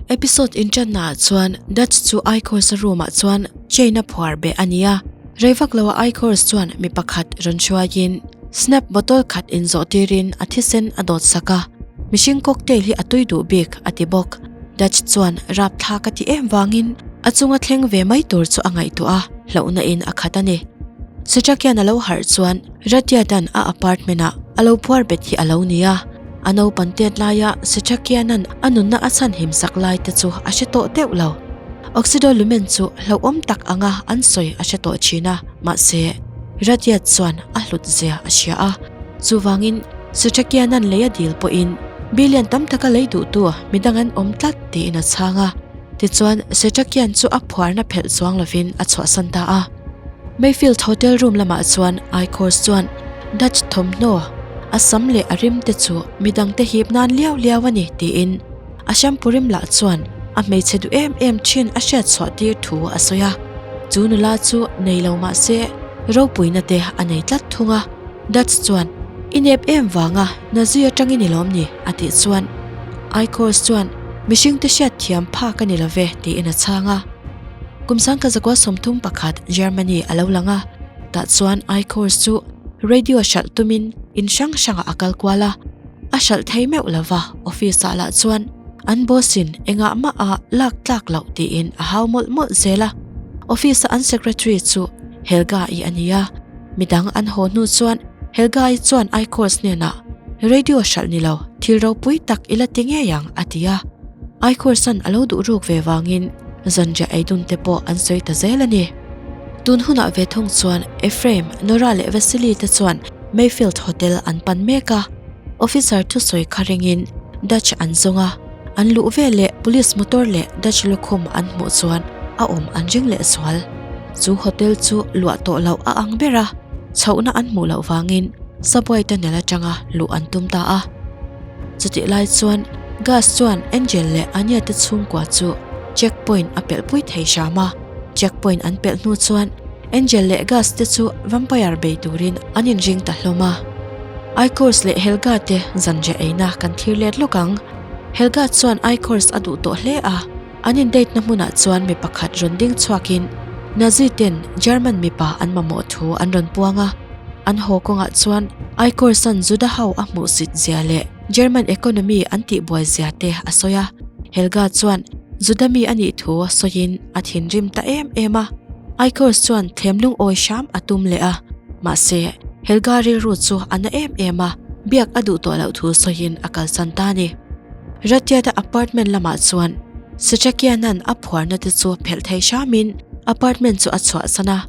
Episode inṭanna ah chuan Dutch chu Ichors-a room ah chuan chain a phuar beh a ni a, rei vak lo ah Ichors chuan mi pakhat rawn hruaiin Snap bottle khat inzawh tirin a thisen a dawt sak a, mihring cocktail hi a tui duh bik a ti bawk. Dutch chuan rapthlak a ti em vangin a chunga thleng ve mai tur chu a ngaihtuah a, hlauhna in a khat a ni. Sitrakian a lo harh chuan Ratiatan a apartment ah a lo phuar bet hi a lo ni a, a naupan tet laia Sitrakianan a nunna a chhan him sak lai te chu a hre tawh deuh lo. Oxido lumen chu hlauhawm tak anga an sawi a hre tawh thin a, mahse Ratiat chuan a hlut zia a hria a, chuvangin Sitrakianan lei a dil pawhin billion tam taka lei duhtu midang an awm tlat tiin a chhang a. Tichuan Sitrakian chu a phuarna phelh chuang lovin a chhuahsan ta a. Mayfield Hotel room lamah chuan Ichors chuan Dutch thawmhnaw a sam leh a rim te chu midangte hip nan liau liau a ni tiin a shampoo rim lah chuan a hmeichhe duh em em thin a hriat chhuah tir thu a sawi a. Chu nula chu nei lo mah se ropuina te a nei tlat thung a. Dutch chuan, I nep em vanga Nazi atangin i lawm ni? a tih chuan Ichors chuan, Mihringte hriat thiam phak a ni lo ve tiin a chhang a. Kum sangkhat zakua 31 Germany a lo lang a, tah chuan Ichors chu radio hralh tumin in hrang hrangah a kal kual a, a hralh thei meuh lo va, office ah lah chuan an boss in engah mah a lak tlak loh tiin a hau mawlh mawlh zel a, office a an secretary chu Helga i a ni a, midang an haw hnu chuan Helga i chuan Ichors hnenah radio hralh ni lo, thil ropui tak i la ti ngei ang a ti a, Ichors an a lo duh ruk ve vangin Zanriah ei dun te pawh an sawi ta zel a ni. Tun hunah ve thung chuan Ephraim, Nora leh Vasily te chuan Mayfield Hotel an pan mek a. Officer thusawi kha ringin Dutch an zawng a, an luh ve leh police motor leh Dutch lukhum an hmuh chuan a awm an ring leh zual. Chu hotel chu luah tawh loh a ang ber a, chhohna an hmuh loh vangin subway tunnel atanga luh an tum ta a. Chutih lai chuan Gus chuan Angel leh Anya te chhungkua chu checkpoint a pelh pui thei hram a. Checkpoint an pelh hnu chuan Angel leh Gus te chu vampire bei turin an inring ta hlawm a. Ichors leh Helga te zanriah eina kan thlir let lawk ang. Helga chuan Ichors a duh tawh hle a, an in date na hmunah chuan mi pakhat rawn ding chhuakin Nazi ten German mipa an mamawh thu an rawn puang a. An haw kawngah chuan Ichors-a'n Juda ho a hmuhsit zia leh German economy an tihbuai zia te a sawi a. Helga chuan Juda mi a nih thu sawiin a thinrim ta em em a. Ichors chuan thlem lungawi hram a tum leh a. Mahse, Helga rilru chu a na em em a, biak a duh tawh loh thu sawiin a kalsan ta a ni. Ratiata apartment lamah chuan Sitrakiana'n a phuarna te chu phelh thei hramin apartment chu a chhuahsan a.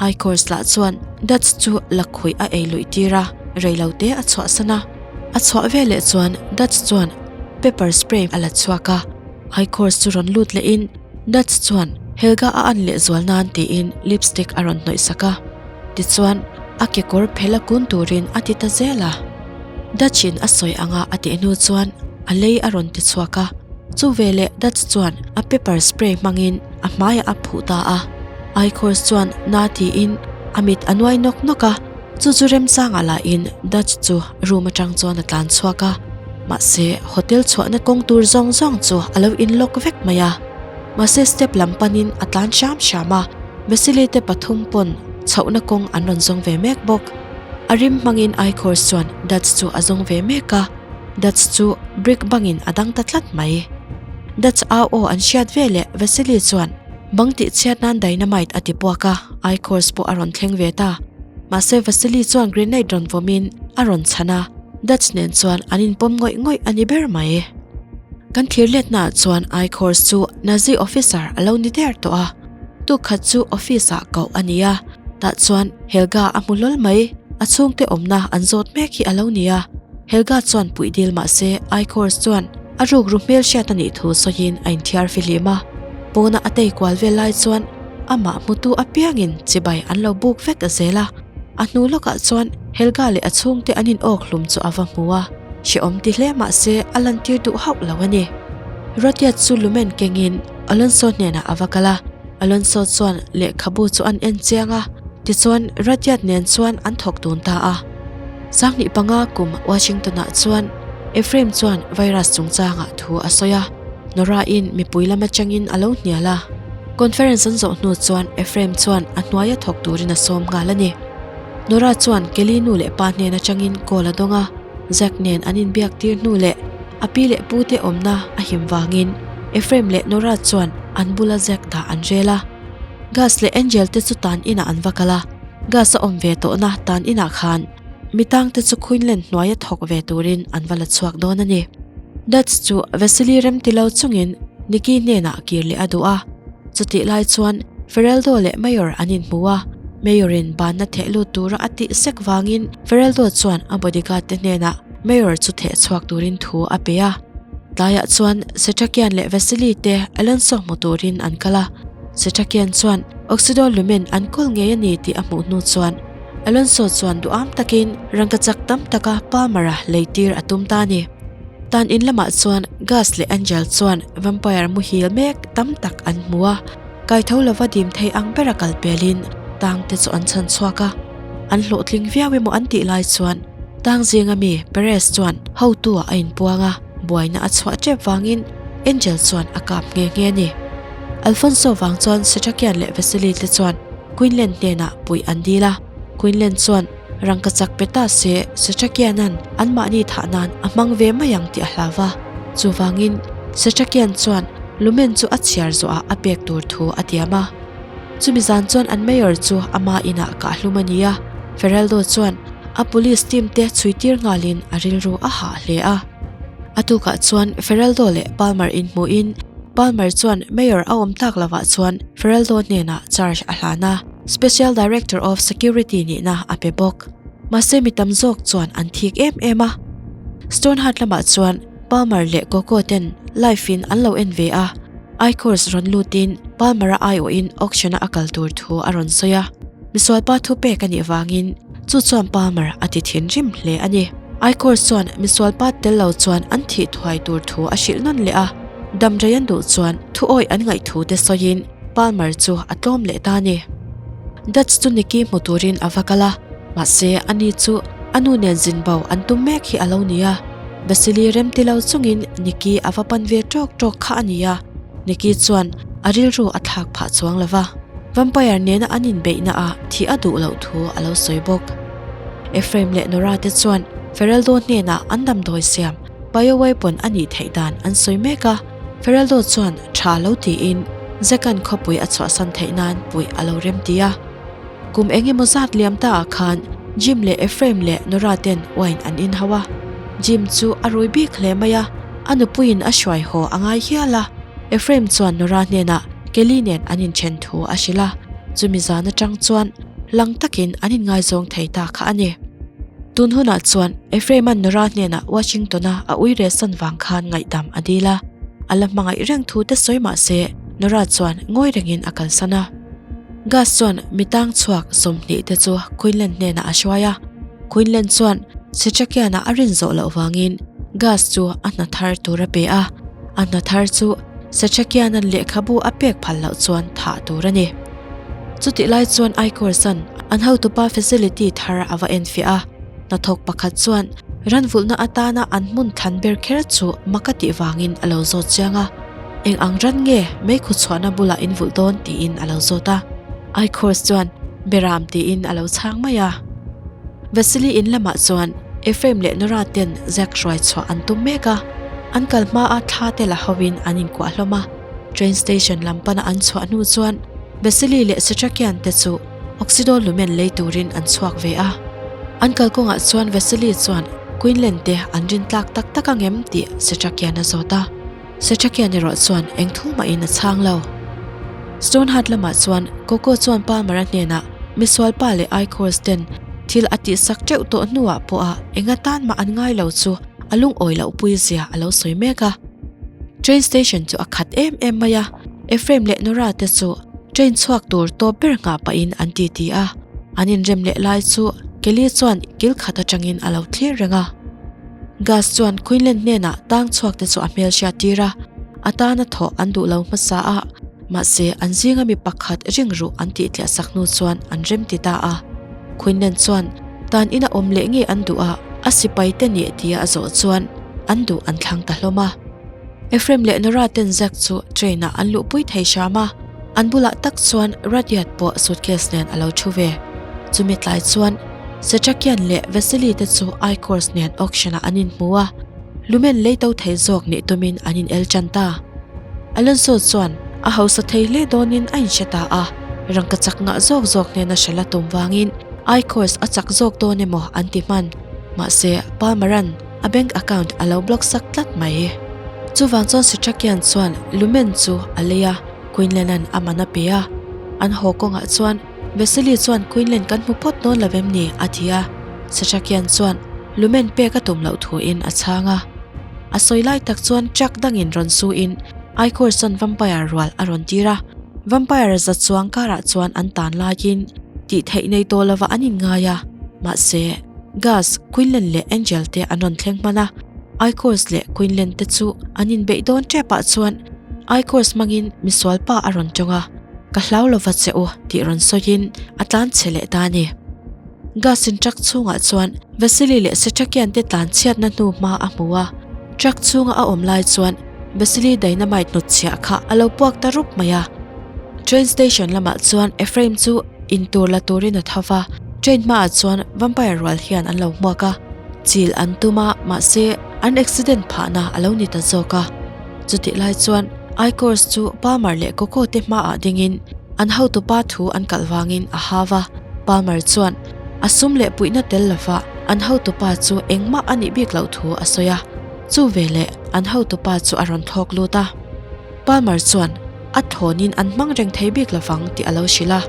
Ichors lah chuan Dutch chu lakhuih a ei luih tir a, reilo te a chhuahsan a. A chhuah veleh chuan Dutch chuan pepper spray a la chhuak a, Ichors chu rawn lut lehin Dutch chuan Helga a an lehzual nan tiin lipstick a rawn hnawih sak a. Tichuan a kekawr phel a kun turin a ti ta zel a. Dutch in a sawi anga a tih hnu chuan a lei a rawn ti chhuak a, chu veleh Dutch chuan a pepper spray hmangin a hmaiah a phuh ta a. Ichors chuan na tiin a mit a nuai nawk nawk a, chu chu remchangah lahin Dutch chu room atang chuan a tlan chhuak a, mahse hotel chhuahna kawng tur zawng zawng chu a lo in lock vek mai a. Mahse step lam panin a tlan hram hram a, Vasily te pathum pawn chhohna kawng an rawn zawng ve mek bawk. A rim hmangin Ichors chuan Dutch chu a zawng ve mek a, Dutch chu brick bangin a dang ta tlat mai. Dutch au aw an hriat veleh Vasily chuan Bang tih chhiat nan dynamite a ti puak a, Ichors pawh a rawn thleng ve ta. Mahse Vasily chuan grenade rawn vawmin a rawn chhan a, Dutch nen chuan an inpawm ngawih ngawih a ni ber mai. Kan thlir letnaah chuan Ichors chu Nazi officer a lo ni der tawh a, tuk khat chu office ah koh a ni a, tah chuan Helga a hmu hlawl mai, a chhungte awmna an zawt mek hi a lo ni a. Helga chuan puih dil mahse Ichors chuan a rukru hmelhriat a nih thu sawiin a inthiar fihlim a. Pawna a tei kual vel lai chuan amah hmutu apiangin chibai an lo buk vek zel a. A hnu lawkah chuan Helga leh a chhungte an in awk hlum chu a va hmu a, hrehawm ti hle mah se a lantir duh hauh lo a ni. Ratiat chu lumen kengin Alonso hnenah a va kal a, Alonso chuan lehkhabu chu an en chiang a, tichuan Ratiat nen chuan an thawk dun ta a. Sanghnih panga kum Washington-ah chuan Ephraim chuan virus chungchangah thu a sawi a. Nora-in mipui lam atangin a lo hnial a. Conference an zawh hnu chuan Ephraim chuan a hnuaia thawk turin a sawm nghal a ni. Nora chuan Kelly nu leh pa hnen atangin call a dawng a, Zack nen an inbiak tir hnu leh a pi leh pu te awmna a him vangin Ephraim leh Nora chuan an bula Zack dah an rel a. Gus leh Angel te chu tan inah an va kal a, Gus a awm ve tawhna tan inah khan mitang te chu Quinlan hnuaia thawk ve turin an va la chhuak dawn a ni. Dutch chu Vasily remti lo chungin Nicky hnenah kir leh a duh a, chutih lai chuan Fereldo leh Mayor an inhmu a, Mayor-in banna theh lut tura a tih sek vangin Fereldo chuan a bodyguard te hnenah Mayor chu theh chhuak turin thu a pe a. Tlaiah chuan Setrakian leh Vasily te Alonso hmu turin an kal a, Setrakian chuan Oxido lumen an kawl ngei a ni tih a hmuh hnu chuan Alonso chuan duham takin rangkachak tam taka Palmer-a leitir a tum ta a ni. Tan in lamah chuan Gus leh Angel chuan vampire muhil mek tam tak an hmu a, kaitho lova dim thei ang bera kal pelin tang te chu an chhan chhuak a. An hlawhtling viau emaw an tih lai chuan tang zinga mi Perez chuan hotu-ah a inpuang a, buaina a chhuah tep vangin Angel chuan a kap nghe nghe a ni. Alfonso vang chuan Setrakian leh Vasily te chuan Quinlan hnenah puih an dil a, Quinlan chuan rangkachak pe ta se Setrakianan anmahni thah nan a hmang ve mai ang tih a hlau va, chuvangin Setrakian chuan Lumen chu a chhiar zawhah a pek tur thu a tiam a. Chumi zan chuan an mayor chu ama inah kahhlum a ni a, Feraldo chuan a police team te chhuitir nghalin a rilru a hah hle a. A tukah chuan Feraldo leh Palmer inhmuhin Palmer chuan Mayor a awm tak lovah chuan Feraldo hnenah charge a hlan a, Special Director of Security nihna a pe bawk. Mahse mi tam zawk chuan an thik em em a. Stoneheart lamah chuan Palmer leh Coco ten live in an lo en ve a, Ichors rawn lutin Palmer-a aiawhin auction-a a kal tur thu a rawn sawi a. Misualpa thu pek a nih vangin chu chuan Palmer a ti thinrim hle a ni. Ichors chuan misualpa tel lo chuan an thih thuai tur thu a hrilh nawn leh a. Damrei an duh chuan thuawi an ngaih thu te sawiin Palmer chu a tlawm leh ta a ni. Dutch chu Nicky hmu turin a va kal a, mahse ani chu a nu nen zin bo an tum mek hi a lo ni a. Vasily remti lo chungin Nicky a va pan ve tawk tawk kha a ni a, Nicky chuan a rilru a thlak phah chuang lo va. Vampire nena an inbeihna ah thih a duh loh thu a lo sawi bawk. Ephraim leh Nora te chuan Feraldo hnenah an damdawi siam Bioweapon a nih theih dan an sawi mek a, Feraldo chuan tha lo tiin Zekan khawpui a chhuahsan theih nan puih a lo rem ti a. Kum eng emaw zat liam ta ah khan Jim leh Ephraim leh Nora ten wine an in ho a. Jim chu a rui bik hle mai a, a nupuiin a hruai haw a ngai hial a. Ephraim chuan Nora hnenah Kelly nen an inthen thu a hrilh a, chumi zan atang chuan lang takin an inngaizawng thei ta kha a ni. Tun hunah chuan Ephraim-a'n Nora hnenah Washington-a a ui rehsan vang khan ngaihdam a dil a, a la hmangaih reng thu te sawi mah se Nora chuan ngawi rengin a kalsan a. Gus chuan mi tang chhuak 20 te chu Quinlan hnenah a hruai a, Quinlan chuan Setrakian-a a rin zawh loh vangin Gus chu a hna thar tur a pe a, a hna thar chu Setrakian-a'n lehkhabu a pek phal loh chuan thah tur a ni. Chutih lai chuan Ichorsan an hotupa facility thar a va enfiah a, hnathawk pakhat chuan ranvulhna atana an hmun thlan ber kher chu mak a tih vangin a lo zawt chiang a, eng ang ran nge meikhu chhuahna bulah in vulh dawn tiin a lo zawt a, Ichors chuan Beram tiin a lo chhang mai a. Vasily in lamah chuan Ephraim leh Nora ten Zack hruai chhuah an tum mek a, an kal hmaa thla te la hoin an inkuah hlawm a. Train station lam pana an chhuah hnu chuan Vasily leh Setrakian te chu Oxido lumen lei turin an chhuak ve a. An kalkawngah chuan Vasily chuan Quinlan te an rin tlak tak tak ang em tih Setrakian a zawt a. Setrakian erawh chuan eng thu mahin a chhang lo. Stonehart lamah chuan Coco chuan Palmer-a hnenah misual pa leh Ichors ten thil a tihsak teuh tawh hnuah pawha eng atan mah an ngai lo chu a lungawi loh pui zia a lo sawi mek a. Train station chu a khat em em mai a, Ephraim leh Nora te chu train chhuak tur tawp ber nghah pahin an ti ti a, an inrem leh lai chu Kelly chuan kil khat atangin a lo thlir reng a. Gus chuan Quinlan hnenah tang chhuak te chu a hmel hriat tir a, a tana thawh an duh lo hmasa a, mahse an zinga mi pakhat ring ruh an tih tliah sak hnu chuan an rem ti ta a. Quinlan chuan tan ina awm leh nge an duh a, a sipai te nih tia a zawh chuan an duh an thlang ta hlawm a. Ephraim leh Nora ten Zack chu train ah an luhpui thei hram a, an bulah tak chuan Rudyard pawh suitcase nen a lo thu ve. Chumi tlai chuan Setrakian leh Vasily te chu I-course nen auction ah an inhmu a, lumen lei to thei zawk nih tumin an in el tan ta. Alonso chuan a hausa thei hle dawnin a inhre ta a, rangka chak ngah zawk zawk hnena hralh a tum vangin I-course a chak zawk dawn emaw an ti hman. Mahse, Palmer-a'n a bank account a lo block sak tlat mai. Chuvang chuan Setrakian chuan lumen chu a lei a, Quinlan-a'n a man a pe a. An haw kawngah chuan Vasily chuan Quinlan kan hmu phawt dawn lo em ni? a ti a. Setrakian chuan lumen pek a tum loh thuin a chhang a. A sawi lai tak chuan truck dangin rawn suin Ichorson vampire rual a rawn tir a. Vampire za chuang karah chuan an tan laiin tih theih nei tawh lova an inngai a. Mahse, Gus, Quinlan leh Angel te an rawn thleng hman a. Ichors leh Quinlan te chu an inbeih dawn tepah chuan Ichors hmangin misual pa a rawn tawng a, Ka hlau lova che u tih rawn sawiin a tlan chhe leh ta a ni. Gas in truck chhungah chuan Vasily leh Setrakian te tlan chhiatna hnu hma a hmu a, truck chhunga a awm lai chuan Vasily dynamite hnutchhiah kha a lo puak ta rup mai a. Train station lamah chuan Ephraim chu intur la turin a tho va, train hmaah chuan vampire rual hian an lo hmuak a, chil an tum a, mahse an accident phahna a lo ni ta zawk a. Chutih lai chuan Ichors chu Palmer leh Coco te hmaah dingin an hotupa thu an kalh vangin a hau a. Palmer chuan a sum leh puihna tel lova an hotupa chu engmah a nih bik loh thu a sawi a. Chu veleh an hotupa chu a rawn thlawk lut a. Palmer chuan a thawnin an hmang reng thei bik lovang tih a lo hrilh a.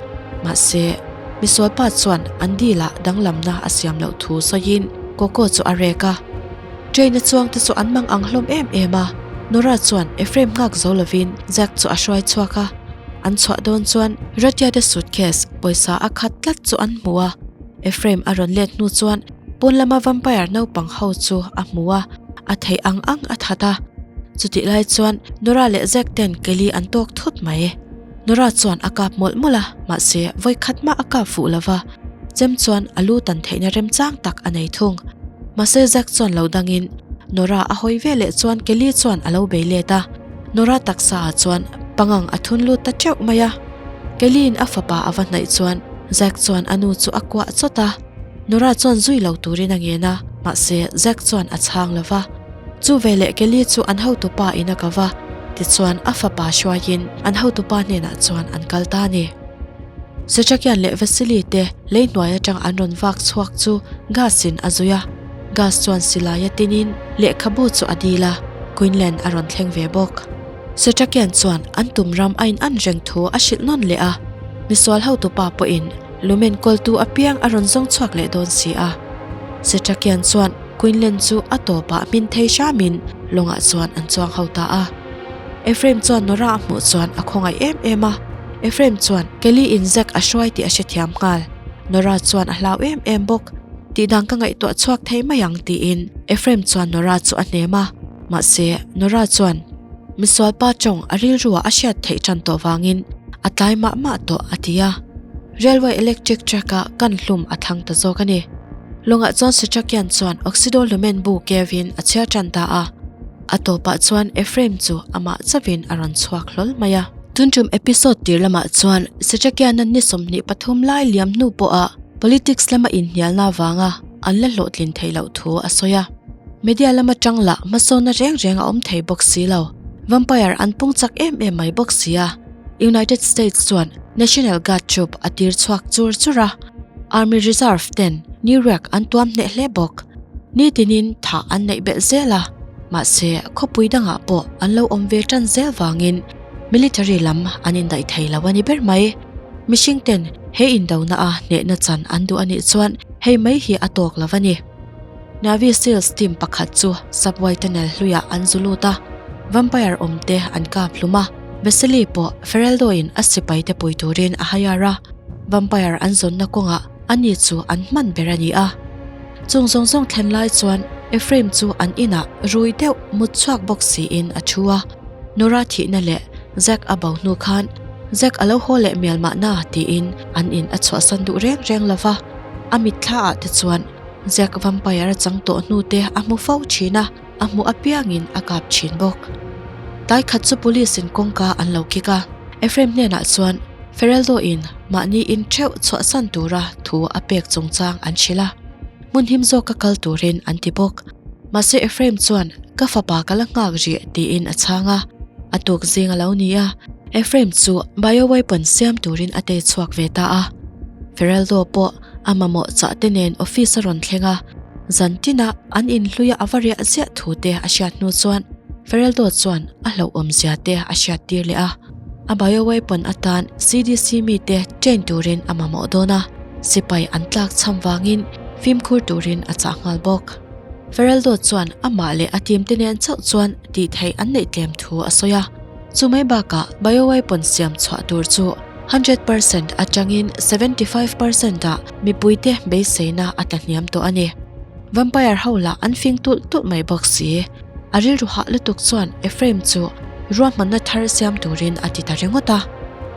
Mahse, misualpa chuan an deal-ah danglamna a siam loh thu sawiin Coco chu a rek a. Train a chuang te chu an mang ang hlawm em em a, Nora chuan Ephraim nghak zo lovin Zack chu a hruai chhuak a. An chhuah dawn chuan Ratia te suitcase pawisa a khat tlat chu an hmu a. Ephraim a rawn let hnu chuan pawn lama vampire naupang ho chu a hmu a, a theih ang ang a that a. Chutih lai chuan Nora leh Zack ten Kelly an tawk thut mai. Nora chuan a kap mawlh mawlh a, mahse vawikhat mah a kap fuh lo va, chem chuan a lu tan theihna remchang tak a nei thung. Mahse Zack chuan lo dangin Nora a hawi ve leh chuan Kelly chuan a lo bei let a, Nora taksa ah chuan pangang a thun lut ta teuh mai a. Kelly-in a fapa a va hnaih chuan Zack chuan a nu chu a kuah chawt a, Nora chuan zui lo turin a ngen a, mahse Zack chuan a chhang lo va. Chu veleh Kelly chu an hotupa in a ko va, tichuan a fapa hruaiin an hotupa hnenah chuan an kal ta a ni. Setrakian leh Vasily te lei hnuai atang an rawn vak chhuak chu Gas in a zui a, Gas chuan silai a tinin lehkhabu chu a dil a, Quinlan a rawn thleng ve bawk. Setrakian chuan an tum ram a in an reng thu a hrilh nawn leh a, misual hotupa pawhin lumen kawltu apiang a rawn zawng chhuak leh dawn si a. Setrakian chuan Quinlan chu a tawpah hmin thei hramin lawngah chuan an chuang ho ta a. Ephraim chuan Nora a hmuh chuan a khawngaih em em a. Ephraim chuan Kelly in Zack a hruai tih a hrethiam nghal. Nora chuan a hlau em em bawk. Tih dan ka ngaihtuah chhuak thei mai ang tiin Ephraim chuan Nora chu a hnem a. Mahse, Nora chuan misualpa tawng a rilruah a hriat theih tan tawh vangin a tlai mah mah tawh a ti a. Railway electric track-a kan hlum a thlang ta zawk a ni. Lawngah chuan Setrakian chuan Oxido Lumen bu kevin a chhiar tan ta a. A tawpah chuan Ephraim chu amah chauhin a rawn chhuak hlawl mai a. Tun tum episode tir lamah chuan Setrakiana ni 23 lai liam hnu pawha politics lama inhnialna avanga an la hlawhtlin theih loh thu a sawi a. Media lama tang lah hmasawnna reng reng a awm thei bawk si lo. Vampire an pung chak em em mai bawk si a. United States chuan National Guard troop a tir chhuak chur chur a. Army Reserve ten New York an tuam hneh hle bawk. Nitinin thah an neih belh zel a, mahse khawpui dangah pawh an lo awm ve tan zel vangin military lam an indaih thei lo a ni ber mai. Mihring ten he indona a hnehna chan an duh a nih chuan hei mai hi a tawk lo a ni. Navy Seals team pakhat chu subway tunnel hluiah an zu lut a, vampire awm te an kap hlum a, Vasily pawh Fereldo in a sipai te pui turin a hire a. Vampire an zawnna kawngah ani chu an hman ber a ni a. Chung zawng zawng thlen lai chuan Ephraim chu an inah rui deuh mut chhuak bawk siin a thu a. Nora thihna leh Zack a bo hnu khan Zack a lo haw leh mial mahna tiin an in a chhuahsan duh reng reng lo va. A mitthla ah te chuan Zack vampire a chang tawh hnu te a hmu fo thin a, a hmuh apiangin a kap thin bawk. Tlai khat chu police in kawngka an lo kik a, Ephraim hnenah chuan Fereldo in mahni in theuh chhuahsan tura thu a pek chungchang an hrilh a, hmun him zawka kal turin an ti bawk. Mahse Ephraim chuan ka fapa ka la nghak rih tiin a chhang a, a tuk zing a lo ni a, Ephraim chu bioweapon siam turin a tei chhuak ve ta a. Fereldo pawh a mamawh chah te nen office a rawn thleng a, zan tinah an inhluia a va riah ziah thu te a hriat hnu chuan Fereldo chuan a hlauhawmzia te a hriat tir leh a, a bioweapon atan CDC mite train turin a mamawh dawn a, sipai an tlak chham vangin fimkhur turin a chah nghal bawk. Fereldo chuan amah leh a team te nen chauh chuan tih theih an neih tlem thu a sawi a, chumai bakah bioweapon siam chhuah tur chu 100% atangin 75% ah mipuite beiseina a tla hniam tawh a ni. Vampire ho lah an fing tulh tulh mai bawk si. A rilru hah lutuk chuan Ephraim chu ruahmanna thar siam turin a ti ta ringawt a.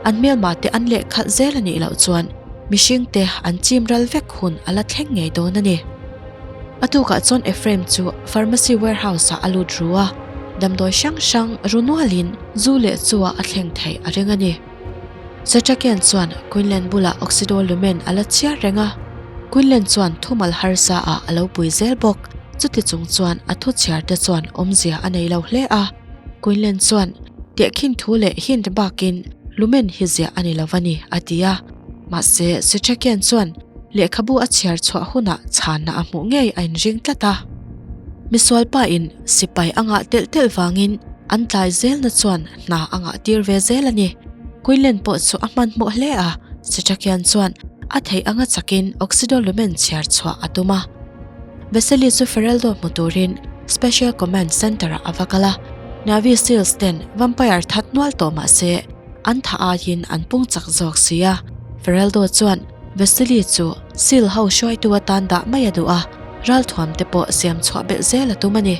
An hmelmah te an lehkhalh zel a nih loh chuan mihringte an chim ral vek hun a la thleng ngei dawn a ni. A tukah chuan Ephraim chu pharmacy warehouse ah a lut ru a, damdawi hrang hrang ru nualin zu leh chu ah a thleng theih a ring a ni. Setrakian chuan Quinlan bulah Oxido Lumen a la chhiar reng a, Quinlan chuan thumal harsa ah a lo pui zel bawk. Chuti chung chuan a thu chhiar te chuan awmzia a nei lo hle a. Quinlan chuan, Tehkhin thu leh hint bakin Lumen hi ziah a ni lo va ni, a ti a. Mahse, Setrakian chuan lehkhabu a chhiar chhuah hunah chhanna a hmuh ngei a inring tlat a. Misualpa in sipai a ngah telh telh vangin an tlai zelna chuan hna a ngah tir ve zel a ni. Quinlan pawh chu a hmanhmawh hle a, Setrakian chuan a theih anga chakin Oxidolumen chhiar chhuah a tum a. Vesely chu Fereldo hmu turin Special Command Center-ah a va kal a, Navy Seals ten vampire that nual tawh mah se an tha aiin an pung chak zawk si a. Fereldo chuan Vesely chu Seal ho hruaitu atan dah mai a duh a, ralthuam te pawh siam chhuah belh zel a tum a ni.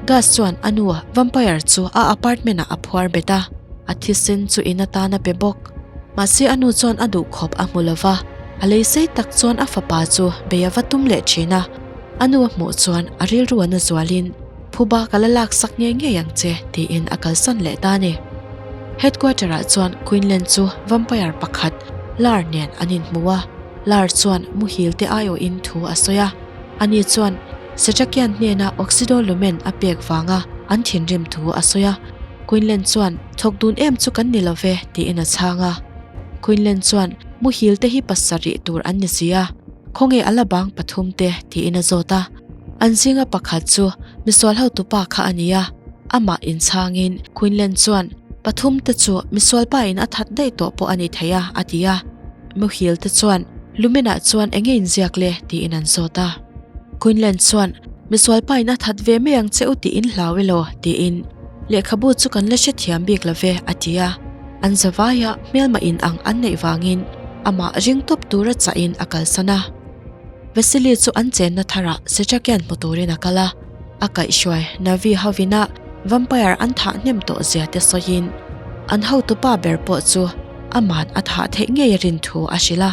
Gus chuan a nu vampire chu a apartment ah a phuar bet a, a thisen chu in atan a pe bawk. Mahse a nu chuan a duh khawp a hmu lova, a lei sei tak chuan a fapa chu bei a va tum leh thin a. A nu a hmuh chuan a rilru a na zualin, Phuba ka la lak sak ngei ngei ang che, tiin a kalsan leh ta a ni. Headquarter ah chuan Quinlan chu vampire pakhat Lar nen an inhmu a, Lar chuan muhil te aiawhin thu a sawi a. Ani chuan Setrakian hnena Oxidolumen a pek vanga an thinrim thu a sawi a. Quinlan chuan, Thawk dun em chu kan ni lo ve, tiin a chhang a. Quinlan chuan, Muhil te hi pasarih tur an ni si a, khawnge a la bang pathum te, tiin a zawt a. An zinga pakhat chu misual hotupa kha a ni a, amah inchhangin Quinlan chuan, Pathum te chu misual pain a that daih tawh pawh a ni thei a, a ti a. Muhil te chuan, Lumenah chuan enge inziak le? tiin an zawt a. Quinlan chuan, Misual pain a that ve mai ang che u tiin hlau elaw? tiin lehkhabu chu kan la hrethiam bik lo ve, a ti a. An zavaia hmelma in ang an neih vangin amah ring tawp tura chahin a kalsan a. Vasily chu an chenna tharah Setrakian hmu turin a kal a. A kaihhruai Navi hovina vampire an thah hnem tawh zia te sawiin an hotupa ber pawh chu aman a thah theih ngei a rin thu a hrilh a.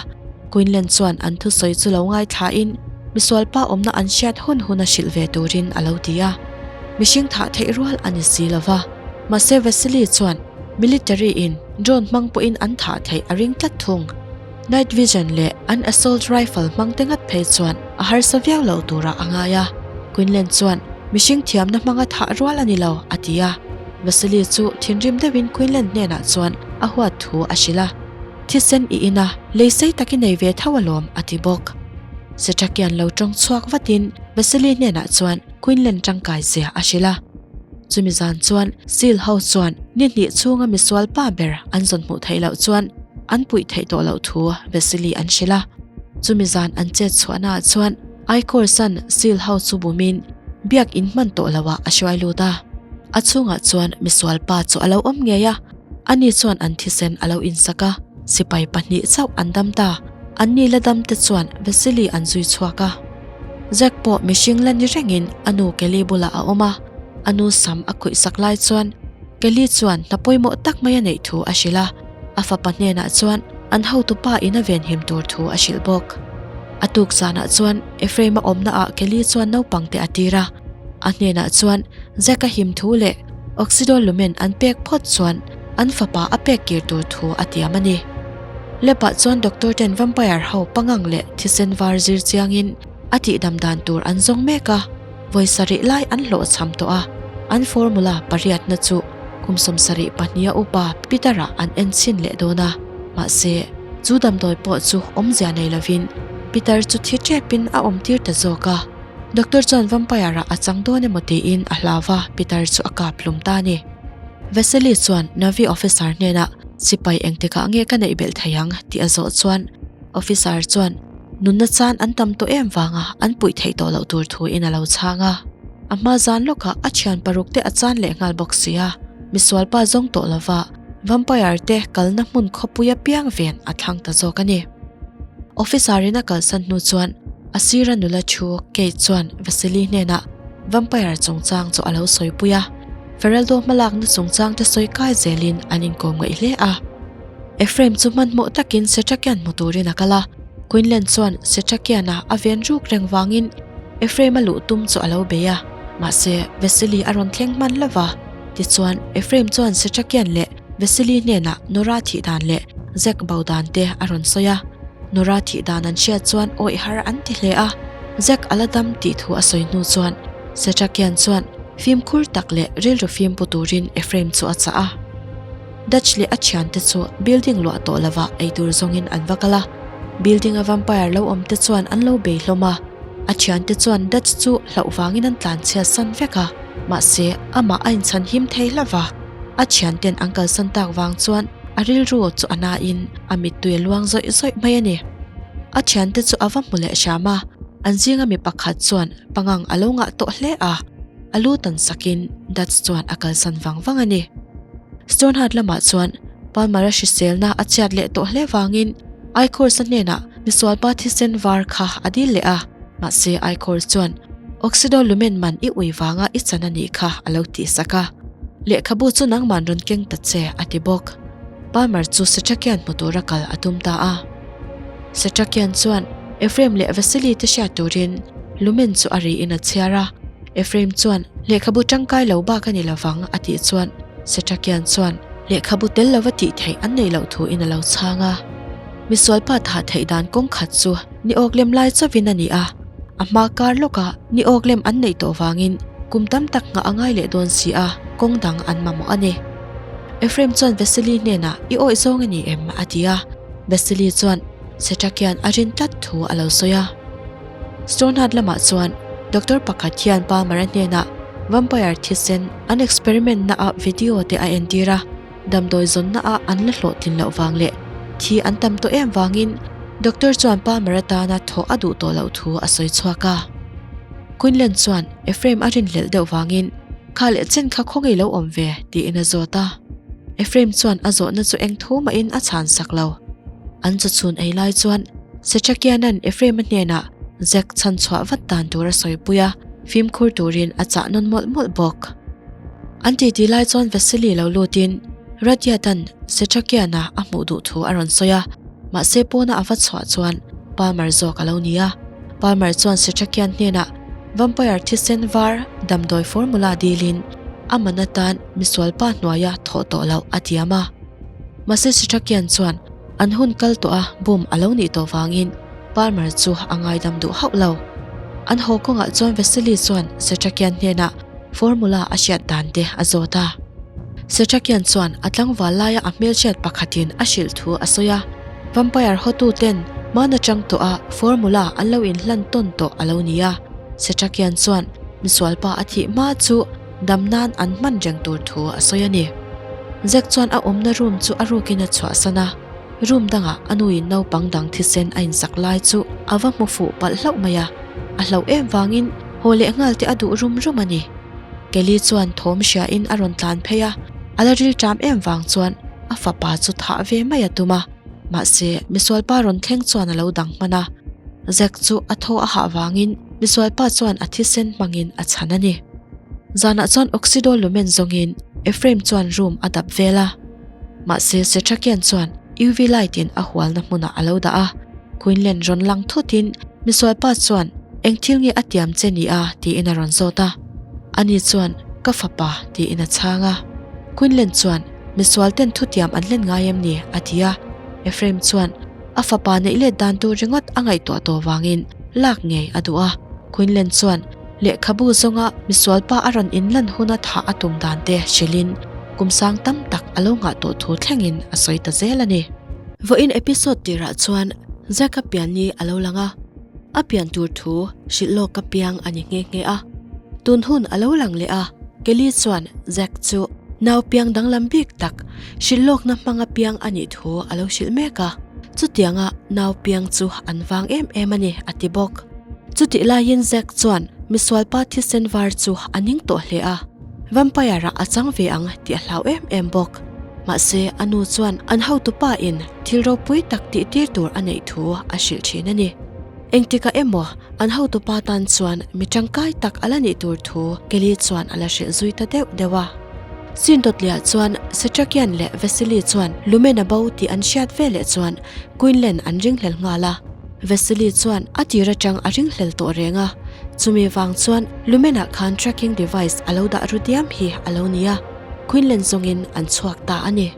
Quinlan chuan an thusawi chu lo ngaithlain misualpa awmna an hriat hun hun a hrilh ve turin a lo ti a. Mihring thah theih rual a ni si lo va. Mahse Vasily chuan military in drone hmang pawhin an thah theih a ring tlat thung. Night vision leh an assault rifle hmang te ngat phei chuan a harsa viau lo turah a ngai a. Quinlan chuan mihring thiamna hmanga thah rual a ni lo, a ti a. Vasily chu thinrim deuhin Quinlan hnenah chuan a huat thu a hrilh a. Thisen i in a, lei sei tak i nei ve tho alawm, a ti bawk. Setrakian lo tawng chhuak vatin Vasily hnenah chuan Quinlan tangkai zia a hrilh a. Chumi zan chuan Seal ho chuan ni hnih chhunga misual pa ber an zawn hmuh theih loh chuan an puih theih tawh loh thu Vasily an hrilh a. Chumi zan an chet chhuahna ah chuan Aikorsan Seal ho chu bumin biak in hman tawh loh ah a hruai lut a. A chhungah chuan misual pa chu a lo awm ngei a, ani chuan an thisen a lo insak a, sipai pahnih chauh an dam ta. Anni la dam te chuan Vasily an zui chhuak a. Zack pawh mihring la ni rengin a nu Kelly bulah a awm a, a nu sam a khawih sak lai chuan Kelly chuan hna pawimawh tak mai a neih thu a hrilh a, a fapa hnenah chuan an hotupa in a venhim tur thu a hrilh bawk. A tuk zanah chuan Ephraim-a awmna ah Kelly chuan naupang te a tir a, a hnenah chuan Zack a him thu leh Oxidol lumen an pek phawt chuan an fapa a pek kir tur thu a tiam a ni. Lab-ah chuan doctor ten vampire ho pangang leh thisen var zir chiangin a tihdam dan tur an zawng mek a, vawi sarih lai an hlawhchham tawh a, an formula pariatna chu kum 72 a upa Peter-ah an en chhin leh dawn a, mahse, chu damdawi pawh chu awmzia nei lovin Peter chu thi tepin a awm tir ta zawk a. Doctor chuan vampire-ah a chang dawn emaw tiin a hlau va, Peter chu a kap hlum ta a ni. Vasily chuan Navy officer hnenah sipai engtikah nge ka neih belh thei ang tih a zawh chuan officer chuan nunna chan an tam tawh em vanga an puih theih tawh loh tur thuin a lo chhang a. A hma zan lawkah a thian paruk te a chan leh nghal bawk si a, misual pa zawng tawh lova vampire te kalna hmun khawpui apiang ven a thlang ta zawk a ni. Officer in a kalsan hnu chuan a sira nula thu Kate chuan Vasily hnenah vampire chungchang chu a lo sawipui a. Feraldo hmalakna chungchang te sawi kai zelin an inkawm ngaih hle a. Ephraim chu hmanhmawh takin Setrakian hmu turin a kal a, Quinlan chuan Setrakiana a ven ruk reng vangin Ephraim a luh tum chu a lo bei a, mahse Vasily a rawn thleng hman lo va. Tichuan, Ephraim chuan Setrakian leh Vasily hnenah Nora thih dan leh Zack bo dan te a rawn sawi a. Nora thih dan an hriat chuan awih har an ti hle a, Zack a la dam tih thu a sawi hnu chuan Setrakian chuan fimkhur tak leh rilru fim pu turin Ephraim chu a chah a. Dutch leh a thiante chu building luah tawh lovah eitur zawngin an va kal a, building a vampire lo awm te chuan an lo bei hlawm a, a thiante chuan Dutch chu hlauh vangin an tlanchhiat san vek a, mahse amah a inchhan him thei hlauh va, a thianten an kalsan tak vang chuan a rilru chu a nain a mittui a luang zawih zawih mai a ni. A thiante chu a va hmu leh hram a, an zinga mi pakhat chuan pangang a lo ngah tawh hle a, a lu tan sakin Dutch chuan a kalsan vang vang a ni. Stoneheart lamah chuan Palmer-a hriselna a chhiat leh tawh hle vangin Eichhorst-a hnenah misualpa thisen var kha a dil leh a, mahse Eichhorst chuan Oxido lumen man i ui vanga i chan a nih kha a lo tihsak a, lehkhabu chu nangman rawn keng ta che a ti bawk. Palmer chu Setrakian hmu tura kal a tum ta a. Setrakian chuan Ephraim leh Vasily te hriat turin lumen chu a riin a chhiar a. Ephraim chuan, Lehkhabu tangkai lo bak a ni lovang, a tih chuan Setrakian chuan lehkhabu tel lova tih theih an neih loh thuin a lo chhang a. Misualpa thah theih dan kawng khat chu ni awk lem lai chauhin a ni a, a hma kar lawkah ni awk lem an neih tawh vangin kum tam tak nghah a ngai leh dawn si a, kawng dang an mamawh a ni. Ephraim chuan Vasily hnenah, I awih zawng a ni em? a ti a. Vasily chuan Setrakian a rin tlat thu a lo sawi a. Stoneheart lamah chuan doctor pakhat hian Palmer-a hnenah vampire thisen an experiment naah video te a entir a, damdawi zawnna ah an la hlawhtlin loh vang leh thi an tam tawh em vangin doctor chuan Palmer-a tana thawh a duh tawh loh thu a sawi chhuak a. Quinlan chuan Ephraim a rinhlelh deuh vangin kha leh chen kha khawngaih lo awm ve tiin a zawt a. Ephraim chuan a zawhna chu eng thu mahin a chhan sak lo. An chawchhun ei lai chuan Setrakianan Ephraim-a hnenah Zack chhan chhuah vat dan tur a sawipui a, fimkhur turin a chah nawn mawlh mawlh bawk. An titi lai chuan Vasily lo lutin Rudyard-a'n Setrakiana a hmuh duh thu a rawn sawi a, mahse pawna a va chhuah chuan Palmer zawk a lo ni a. Palmer chuan Setrakian hnenah vampire thisen var damdawi formula dilin a man atan misualpa hnuaia thawh tawh loh a tiam a. Mahse Setrakian chuan An hun kal tawh a, bum a lo nih tawh vangin Palmer chu a ngaidam duh hauh lo. An haw kawngah chuan Vasily chuan Setrakian hnenah formula a hriat dan te a zawt a. Setrakian chuan a tlangval laia a hmelhriat pakhatin a hrilh thu a sawi a, vampire hotu ten hman atang tawh a formula an lo inhlan tawn tawh a lo ni a. Setrakian chuan misualpa a thih hma chu dam nan an hman reng tur thu a sawi a ni. Zack chuan a awmna room chu a rukin a chhuahsan a, room dangah a nuin naupang dang thisen a insak lai chu a va hmu fuh palh hlauh mai a, a hlauh em vangin haw leh nghal te a duh rum rum a ni. Kelly chuan thawm hriain a rawn tlan phei a, a la ril ṭam em vang chuan a fapa chu thah ve mai a tum a, mahse misualpa rawn thleng chuan a lo dang hman a, Zack chu a thaw a hah vangin misualpa chuan a thisen hmangin a chhan a ni. Zanah chuan Oxido lumen zawngin Ephraim chuan room a dap vel a. Mahse Setrakian chuan UV light in a hualna hmunah a lo dah a. Quinlan rawn lang thutin misualpa chuan eng thil nge a tiam che ni a tiin a rawn zawt a. Ani chuan. Ka fapa, tiin a chhang a. Quinlan chuan, Misual ten thutiam an hlen ngai em ni? a ti a. Ephraim chuan a fapa neih let dan tur ringawt a ngaihtuah tawh vangin lak ngei a duh a. Quinlan chuan lehkhabu zawnga misual pa a rawn inlan huna thah a tum dan te hrilhin kum sang tam tak a lo nghah tawh thu thlengin a sawi ta zel a ni. Vawiin episode tirah chuan Zack-a pian ni a lo lang a, a pian tur thu hrilh lawk a piang a ni nghe nghe a. Tun hun a lo lang leh a, Kelly chuan Zack chu nau piang danglam bik tak hrilh lawkna hmanga piang a nih thu a lo hrilh mek a, chutianga nau piang chu an vang em em a ni a ti bawk. Chutih laiin Zack chuan misualpa thisen var chu a ning tawh hle a, vampire-ah a chang ve ang tih a hlau em em bawk. Mahse, a nu chuan an hotupa in thil ropui tak tih tir tur a neih thu a hrilh thin a ni. Engtikah emaw an hotupa tan chuan mi tangkai tak a la nih tur thu Kelly chuan a la hrilh zui ta deuh deuh a. Sindawtliah chuan Setrakian leh Vasily chuan Lumen a bo tih an hriat veleh chuan Quinlan an ringhlel nghal a. Vasily chuan a tir atang a ringhlel tawh reng a, chumi vang chuan Lumen-ah khan tracking device a lo dah ru diam hi a lo ni a. Quinlan zawngin an chhuak ta a ni.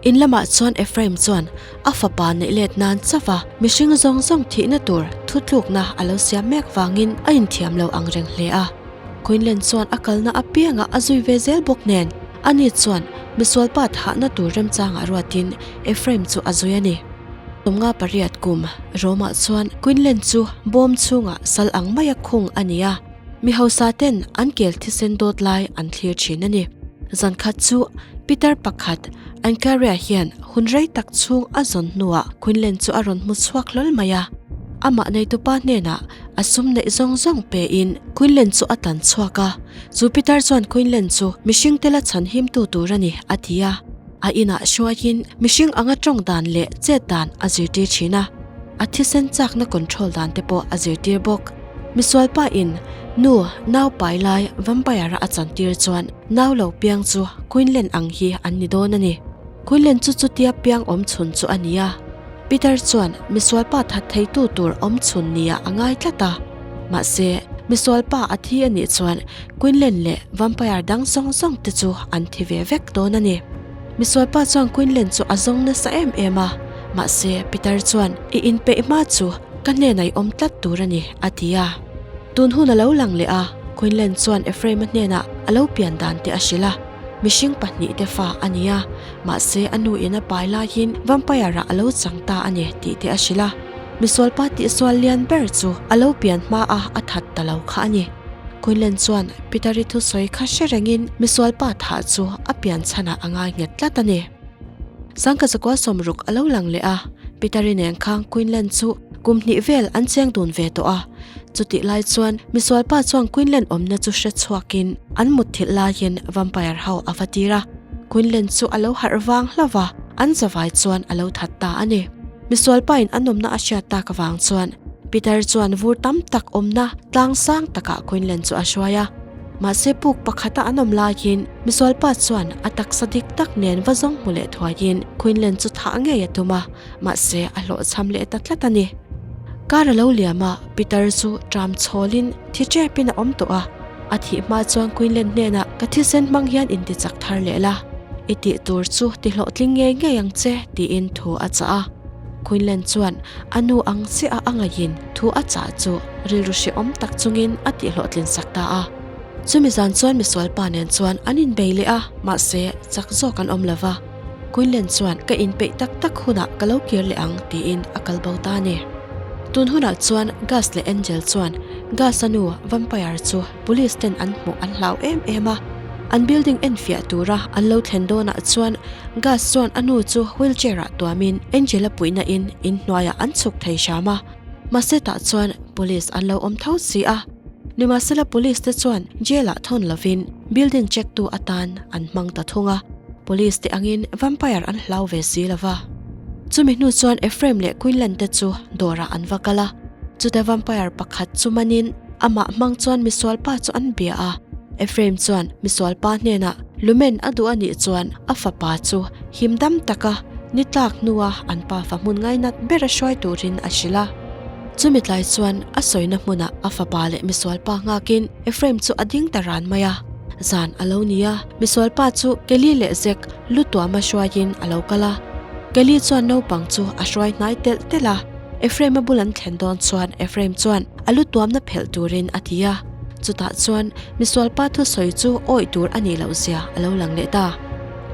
In lamah chuan Ephraim chuan a fapa neih let nan chauh a, mihring zawng zawng thihna tur thutlukna a lo siam mek vangin a inthiam lo ang reng hle a. Quinlan chuan a kalna apiangah a zui ve zel bawk nen, ani chuan misualpa thahna tur remchangah ruatin Ephraim chu a zui a ni. 58 kum Rome-ah chuan Quinlan chu bawm chhungah sal ang maia khung a ni a. Mi hausa ten an kel thisen dawt lai an thlir thin a ni. Zan khat chu Peter pakhat Ankaria hian hun rei tak chhung a zawn hnuah Quinlan chu a rawn hmu chhuak hlawl mai a. Amah neitupa hnenah a sum neih zawng zawng pein Quinlan chu a tan chhuak a. Chu Peter chuan Quinlan chu mihring te la chhan himtu tur a ni a ti a. A inah hruaiin mihring anga tawng dan leh chet dan a zirtir thin a. A thisen chakna control dan te pawh a zirtir bawk. Misualpa in nu nau pai lai vampire a chantir chuan nau lo piang chu Quinlan ang hi an ni dawn a ni. Quinlan chu chutia piang awm chhun chu a ni a. Peter chuan misualpa that theitu tur awm chhun nia a ngai tlat a. Mahse, misualpa a thi a nih chuan Quinlan leh vampire dang zawng zawng te chu an thi ve vek dawn a ni. Misualpa chuan Quinlan chu a zawng nasa em em a, mahse Peter chuan i inpeih hma chu ka hnenah i awm tlat tur a ni, a ti a. Tun hun a lo lang leh a, Quinlan chuan Ephraim-a hnenah a lo pian dan te a hrilh a. Mihring pahnihte fa a ni a, mahse a nu in a pai laiin vampire-ah a lo chang ta a ni tih te a hrilh a. Misualpa tihsual lian ber chu a lo pian hmaa a that ta lo kha a ni. Quinlan chuan Peter-i thusawi kha hre rengin misualpa thah chu a pian chhanah a ngai nghet tlat a ni. Sangka zakua sawmruk a lo lang leh a, Peter-i nen khang Quinlan chu kum hnih vel an cheng dun ve tawh a. Chutih lai chuan misualpa chuan Quinlan awmna chu hre chhuakin an mutthilh laiin vampire ho a va tir a. Quinlan chu a lo harh vang hlauh va, an zavai chuan a lo that ta a ni. Misualpain an awmna a hriat tak avang chuan Peter chuan vur tam tak awmna tlang sang takah Quinlan chu a hruai a. Mahse puk pakhata an awm laiin misualpa chuan a taksa dik tak nen va zawng hmu leh thuaiin Quinlan chu thah ngei a tum a, mahse a hlawhchham leh ta tlat a ni. Kar a lo liam a, Peter chu ṭam chhawlin thi ṭepin a awm tawh a. A thih hma chuan Quinlan hnenah ka thisen hmang hian intichak thar leh la, i tih tur chu ti hlawhtling ngei ngei ang che tiin thu a chah a. Quinlan chuan a nu ang chiah a a ngaihin thu a chah chu rilru hrehawm tak chungin a tihhlawhtlin sak ta a. Chumi zan chuan misualpa nen chuan an inbei leh a, mahse chak zawk an awm lo va. Quinlan chuan ka inpeih tak tak hunah ka lo kir leh ang tiin a kal bo ta a ni. Tun hunah chuan Gus leh Angel chuan Gus-a nu vampire chu police ten an hmuh an hlau em em a. An building enfiah tura an lo thlen dawnah chuan Gus chuan a nu chu wheelchair ah tuamin Angel-a puihna in inhnuaiah an chhuk thei hram a. Mahse tah chuan police an lo awm tho si a. Nimahsela police te chuan jail ah thawn lovin building check tu atan an hmang ta thung a. Police te angin vampire an hlau ve si lova. Chumi hnu chuan Ephraim leh Quinlan te chu dawrah an va kal a. Chute vampire pakhat chu manin amah hmang chuan misualpa chu an bia a. Ephraim chuan misualpa hnenah lumen a duh a nih chuan a fapa chu him dam taka ni tlak hnua an pa fa hmun ngainat bera hruai turin a hrilh a. Chumi tlai chuan a sawina hmunah a fapa leh misualpa nghakin Ephraim chu a ding ta ran mai a. Zan a lo ni a, misualpa chu Kelly leh Zack lu tuama hruaiin a lo kal a. Kelly chuan naupang chu a hruai hnai telh telh a, Ephraim-a bul an thlen dawn chuan Ephraim chuan a lu tuamna phelh turin a ti a. Chutah chuan misualpa thusawi chu awih tur a nih loh zia a lo lang leh ta.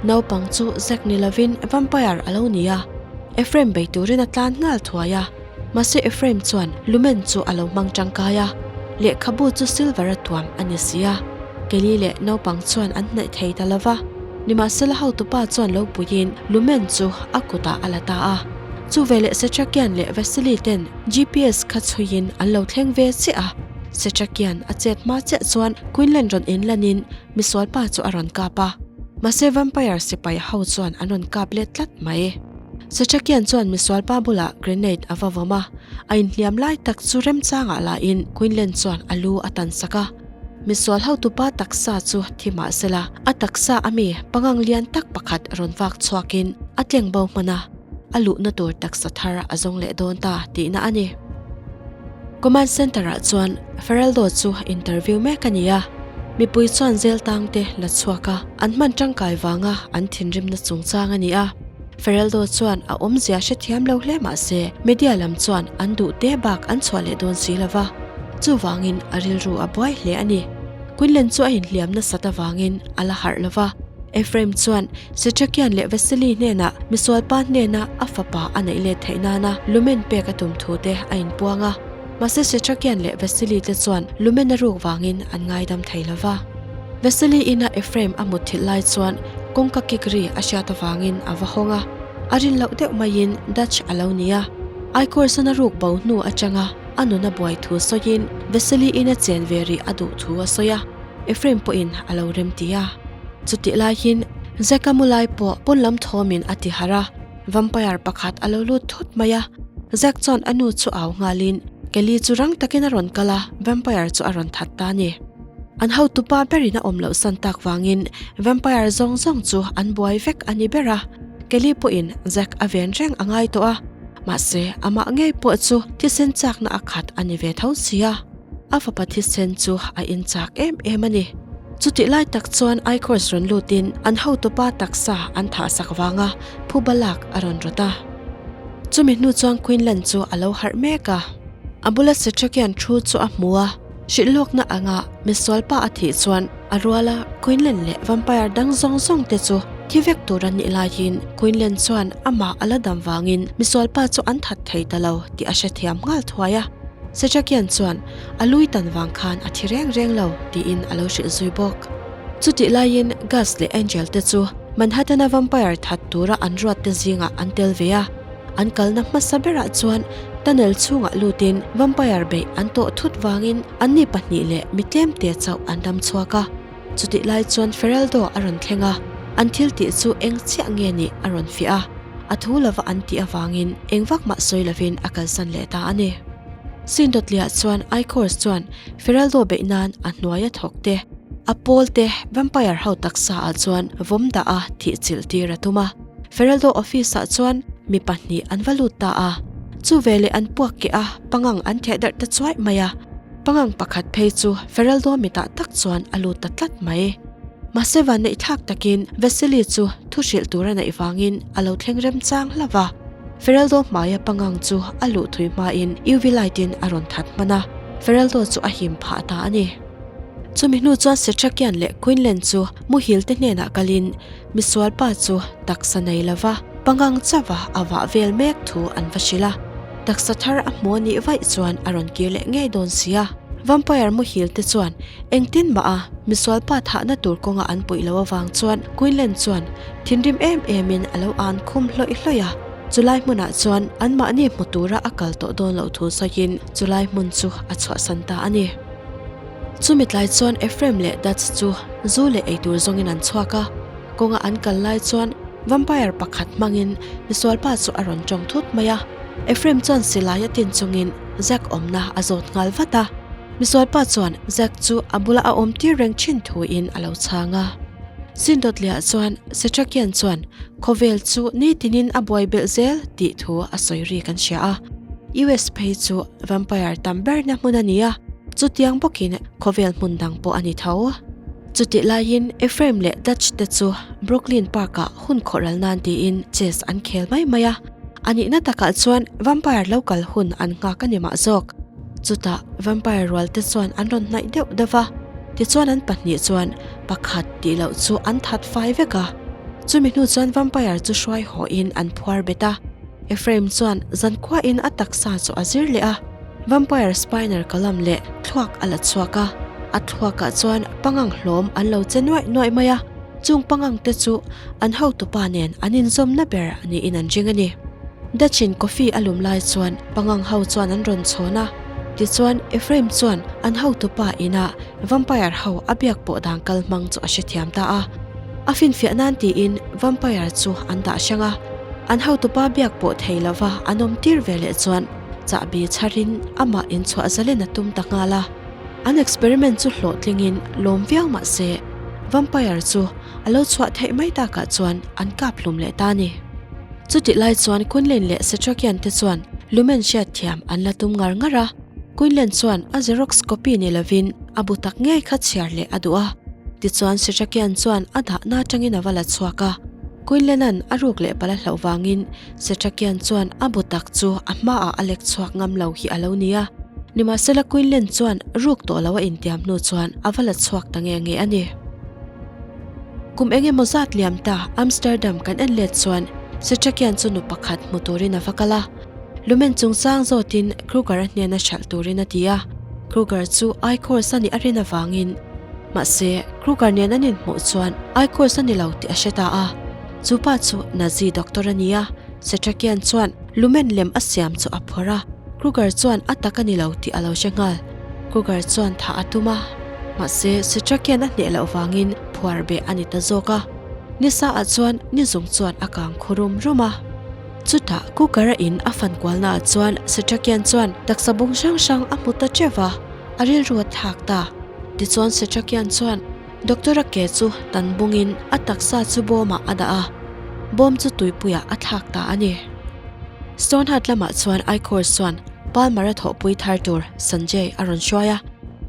Naupang chu Zack ni lovin vampire a lo ni a, Ephraim bei turin a tlan nghal thuai a. Mahse Ephraim chuan lumen chu a lo hmang tangkai a, lehkhabu chu silver a tuam a ni si a. Kelly leh naupang chuan an hnaih thei ta lo va, nimahsela hotupa chuan lo puiin lumen chu a kutah a la ta a. Chuveleh Setrakian leh Vasily ten GPS kha chhuiin an lo thleng ve chiah a. Setrakian a chet hma chiah chuan Quinlan rawn inlanin misualpa chu a rawn kap a. Mahse vampire sipai ho chuan an rawn kap let tlat mai. Setrakian chuan misualpa bulah grenade a va vawm a, a inhliam lai tak chu remchangah lahin Quinlan chuan a lu a tan sak a. Misual hotupa taksa chu thi mah sela, a taksa a mi pangang lian tak pakhat rawn vak chhuakin a tleng bo hman a, a luhna tur taksa thar a zawng leh dawn ta tihna a ni. Command Centre-ah chuan Feraldo chu interview mek a ni a, mipui chuan zel tangte la chhuak a, an hman tangkai vanga an thinrimna chungchang a ni a. Feraldo chuan a awmzia hrethiam lo hle mah se, media lam chuan an duh te bak an chhuah leh dawn si lo va, chuvangin a rilru a buai hle a ni. Quinlan chu a inhliam nasat avangin a la harh lo va, Ephraim chuan Setrakian leh Vasily hnenah misualpa hnena a fapa a neih let theih nana lumen pek a tum thu te a inpuang a, mahse Setrakian leh Vasily te chuan lumen a ruk vangin an ngaidam thei lo va. Vasily ina Ephraim a mutthilh lai chuan kawngka kik ri a hriat avangin a va hawng a, a rin loh deuh maiin Dutch a lo ni a. Aikorsan a ruk bo hnu atanga a nun a buai thu sawiin Vasily ina chen ve rih a duh thu a sawi a, Ephraim pawhin a lo rem ti a. Chutih laiin Zack-a mu lai pawh pawn lam thawmin a ti harh a, vampire pakhat a lo lut thut mai a. Zack chuan a nu chu au nghalin Kelly chu rang takin a rawn kal a, vampire chu a rawn that ta a ni. An hotupa berin a awm loh san tak vangin vampire zawng zawng chu an buai vek a ni ber a, Kelly pawhin Zack a ven reng a ngai tawh a, mahse amah ngei pawh chu thisen chakna a khat a ni ve tho si a, a fapa thisen chu a inchak em em a ni. Chutih lai tak chuan Ichors rawn lutin an hotupa taksa an thahsak vanga phuba lak a rawn rawt a. Chumi hnu chuan Quinlan chu a lo harh mek a, a bula Setrakian thu chu a hmu a. Hrilhlawkna anga misualpa a thih chuan a ruala Quinlan leh vampire dang zawng zawng te chu thi vek tur an nih laiin Quinlan chuan amah a la dam vangin misualpa chu an that thei ta lo tih a hrethiam nghal thuai a. Setrakian chuan a lui tan vang khan a thi reng reng lo tiin a lo hrilh zui bawk. Chutih laiin Gus leh Angel te chu Manhattan-a vampire that tura an ruat te zingah an tel ve a. An kalna hmasa berah chuan tunnel chhungah lutin vampire beih an tawh thut vangin anni pahnih leh mi tlemte chauh an dam chhuak a. Chutih lai chuan Feraldo a rawn thleng a, an thil tih chu eng chiah nge nih a rawn fiah a, a thu lova an tih avangin eng vak mah sawi lovin a kalsan leh ta a ni. Sindawtliah chuan Ichors chuan Feraldo beih nan a hnuaia thawk te, a pawl te vampire ho taksa ah chuan vawm dah a thih chilh tir a tum a. Feraldo office ah chuan mi pahnih an va lut ta a, chu veleh an puak keh a, pangang an theh darh ta chuaih mai a, pangang pakhat phei chu Feraldo mitah tak chuan a lut ta tlat mai. Mahse vanneih thlak takin Vasily chu thu hrilh tur a neih vangin a lo thleng remchang hlauh a, Feraldo hmaia pangang chu a luh thui hmain UV light in a rawn that hman a, Feraldo chu a him phah ta a ni. Chumi hnu chuan Setrakian leh Quinlan chu muhil te hnenah kalin Misual pa chu taksa nei lova pangang chauha a vah vel mek thu an va hrilh a, taksa thar a hmu a nih vaih chuan a rawn kir leh ngei dawn si a. Vampire muhil te chuan engtin mah a misual pa thahna tur kawnga an puih loh avang chuan Quinlan chuan thinrim em emin a lo an khum hlawih hlawih a, chulai hmunah chuan anmahni hmu tura a kal tawh dawn loh thu sawiin chulai hmun chu a chhuahsan ta a ni. Chumi tlai chuan Ephraim leh Dutch chu zu leh eitur zawngin an chhuak a, kawnga an kal lai chuan vampire pakhat hmangin misualpa chu a rawn tawng thut mai a. Ephraim chuan silai a tin chungin Zack awmna a zawt nghal vat a. Misualpa chuan Zack chu a bula a awm tir reng thin thuin a lo chhang a. Sindawtliah chuan Setrakian chuan khawvel chu nitinin a buai belh zel tih thu a sawi ri kan hria a. US phei chu vampire tam berna hmun a ni a, chutiang bawkin khawvel hmun dang pawh a ni tho. Chutih laiin Ephraim leh Dutch te chu Brooklyn Park-ah hun khawhral nan tiin chess an khel mai mai a. A nihna takah chuan vampire lo kal hun an nghak a ni mah zawk. Chutah vampire rual te chuan an rawn hnaih deuh deuh va, tichuan an pahnih chuan pakhat tih loh chu an that fai vek a. Chumi hnu chuan vampire chu hruai hawhin an phuar bet a. Ephraim chuan zankhuain a taksa chu a zir leh a, vampire spinal column leh thluak a la chhuak a, a thluakah chuan pangang hlawm an lo che nuaih nuaih mai a, chung pangang te chu an hotupa nen an inzawmna ber niin an ring a ni. Dutch-in coffee a lum lai chuan pangang ho chuan an rawn chhawn a, tichuan Ephraim chuan an hotupa inah vampire ho a biak pawh dan kal hmang chu a hrethiam ta a, a finfiah nan tiin vampire chu an dah hrang a. An hotupa biak pawh thei lova an awm tir ve leh chuan chahbi chharin amah inchhuah zalen a tum ta nghal a. An experiment chu hlawhtlingin lawm viau mah se, vampire chu a lo chhuah theih mai takah chuan an kap hlum leh ta a ni. Chutih lai chuan Quinlan leh Setrakian te chuan lumen hriat thiam an la tum ngar ngar a. Quinlan chuan a xerox copy ni lovin a bu tak ngei kha chhiar leh a duh a. Tichuan Setrakian chuan a dahna atangin a va la chhuak a. Quinlan-a'n a ruk leh pala hlauh vangin Setrakian chuan a bu tak chu a hmaah a lek chhuak ngam lo hi a lo ni a. Nimahsela Quinlan chuan ruk tawh lo a intiam hnu chuan a va la chhuak ta nge nge a ni. Kum eng emaw zat liam ta Amsterdam kan en let chuan Setrakian chu nu pakhat hmu turin a va kal a. Lumen chungchang zawtin Kruger-a hnena hralh turin a ti a. Kruger chu Eichhorst a nih a rin avangin mahse Kruger nen an inhmuh chuan Eichhorst a ni lo tih a hre ta a. Chu pa chu Nazi doctor a ni a, Setrakian chuan lumen lem a siam chu a phawrh a, Kruger chuan a tak a ni lo tih a lo hre nghal. Kruger chuan thah a tum a, mahse Setrakian a hneh loh vangin phuar beh a ni ta zawk a. Nisa ah chuan nizung chuan a kang khu rum rum a. Chutah Kruger-a in a fan kualnaah chuan Setrakian chuan taksa bung hrang hrang a hmu ta teuh va. A rilru a thlak ta. Tichuan Setrakian chuan Doctor-a ke chu tan bungin a taksa chu bawmah a dah a, bawm chu tuipuiah a thlak ta a ni. Stonehut lamah chuan Eichhorst chuan Palmer-a thawhpui thar tur Sanjay a rawn hruai a.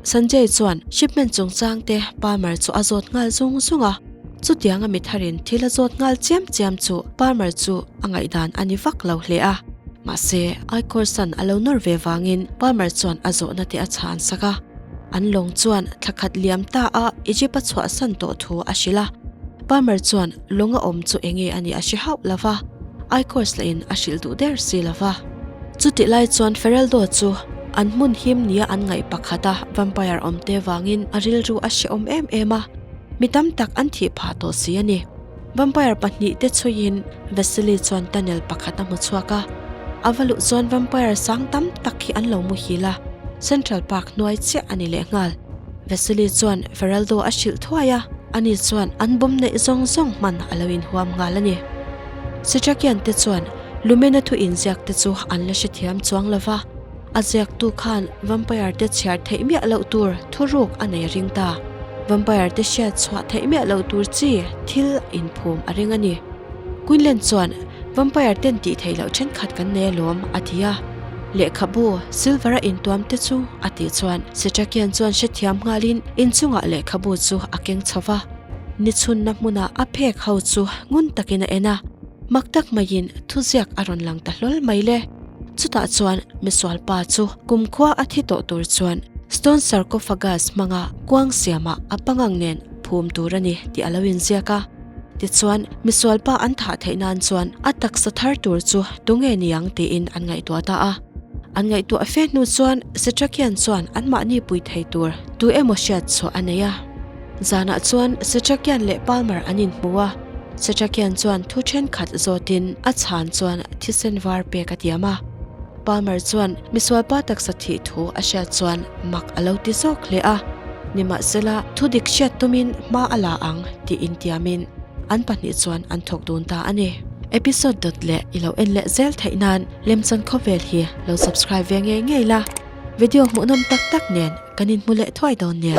Sanjay chuan shipment chungchang te Palmer chu a zawt nghal zung zung a. Chutianga mi tharin thil a zawt nghal chiam chiam chu Palmer chu a ngaihdan a ni vak lo hle a. Mahse, Eichhorst-a'n a lo nawr ve vangin Palmer chuan a zawhna te a chhan sak a. An lawng chuan thla khat liam ta a Egypt a chhuahsan tawh thu a hrilh a. Palmer chuan lawng a awm chu enge a nih a hre hauh lo va, Eichhorst lahin a hrilh duh der si lo va. Chutih lai chuan Feraldo chu an hmun him nia an ngaih pakhata vampire awm te vangin a rilru a hrehawm em em a, mi tam tak an thih phah tawh si a ni. Vampire pahnihte chhuiin Vasily chuan tunnel pakhat a hmu chhuak a. A va luh chuan vampire sang tam tak hi an lo muhil a, Central Park hnuai chiah a ni lehnghal. Vasily chuan Feraldo a hrilh thuai a, ani chuan an bawm neih zawng zawng hman a lo inhuam nghal a ni. Sitrakian te chuan Lumena thu inziak te chu an la hrethiam chuang lo va. A ziaktu khan vampire te chhiar theih miah loh tur thuruk a nei ring ta. Vampire te hriat chhuah theih miah loh tur chi thil inphum a ring a ni. Quinlan chuan, Vampire ten tih theih loh thenkhat kan nei alawm, a ti a. Lehkhabu silver a intuam te chu a tih chuan Setrakian chuan hrethiam nghalin inchungah lehkhabu chu a keng chho va. Ni chhunna hmunah a phek ho chu ngun takin a en a. Mak tak maiin thuziak a rawn lang ta hlawl mai le. Chutah chuan misualpa chu kumkhua a thi tawh tur chuan stone sarcophagus hmanga kuang siamah a pangang nen phum tur a ni tih a lo inziak a. Tichuan, misualpa an thah theih nan chuan a taksa thar tur chu tunge niang tiin an ngaihtuah ta a. An ngaihtuah fe hnu chuan Setrakian chuan anmahni pui thei tur tu emaw hriat chhuah a nei a. Zanah chuan Setrakian leh Palmer an inhmu a. Setrakian chuan thu thenkhat zawtin a chhan chuan thisen var pek a tiam a. Palmer chuan misualpa taksa thih thu a hriat chuan mak a lo ti zawk hle a. Nimahsela, thu dik hriat tumin hma a la ang tih intiamin an pahnih chuan an thawk dun ta a ni. Episode dawt leh i lo en leh zel theih nan Lemchan Khawvel hi lo subscribe ve ngei ngei la. Video hmuhnawm tak tak nen kan inhmu leh thuai dawn nia.